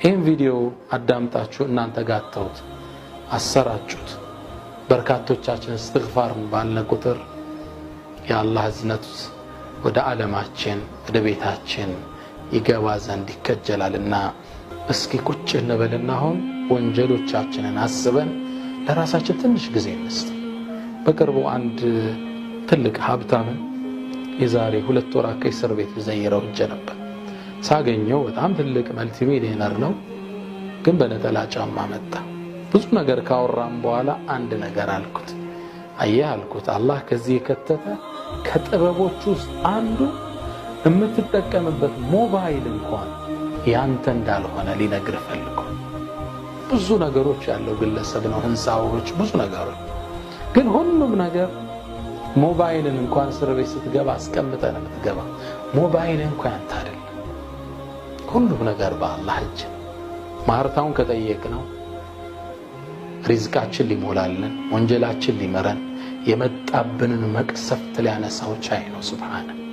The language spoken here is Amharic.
ይህን ቪዲዮ አዳምጣችሁ እናንተ ጋር ተውት፣ አሰራጩት። በርካቶቻችን እስትግፋርን ባልነ ቁጥር የአላህ እዝነት ወደ ዓለማችን ወደ ቤታችን ይገባ ዘንድ ይከጀላልና እስኪ ቁጭ እንበልና አሁን ወንጀሎቻችንን አስበን ለራሳችን ትንሽ ጊዜ እንስጥ። በቅርቡ አንድ ትልቅ ሀብታምን የዛሬ 2 ወር አካባቢ እስር ቤት ዘይረው ሄጄ ነበር። ሳገኘው በጣም ትልቅ multi millionaire ነው፣ ግን በነጠላ ጫማ መጣ። ብዙ ነገር ካወራም በኋላ አንድ ነገር አልኩት። አየህ አልኩት፣ አላህ ከዚህ የከተተ ከጥበቦች ውስጥ አንዱ የምትጠቀምበት ሞባይል እንኳን ያንተ እንዳልሆነ ሊነግር ፈልጎ። ብዙ ነገሮች ያለው ግለሰብ ነው፣ ህንፃዎች፣ ብዙ ነገሮች፣ ግን ሁሉም ነገር ሞባይልን እንኳን እስር ቤት ስትገባ አስቀምጠህ ነው የምትገባ። ሞባይል እንኳን ያንተ አይደለም። ሁሉም ነገር በአላህ እጅ። ማርታውን ከጠየቅነው ሪዝቃችን ሊሞላልን፣ ወንጀላችን ሊምረን፣ የመጣብንን መቅሰፍት ሊያነሳው ቻይ ነው። سبحانه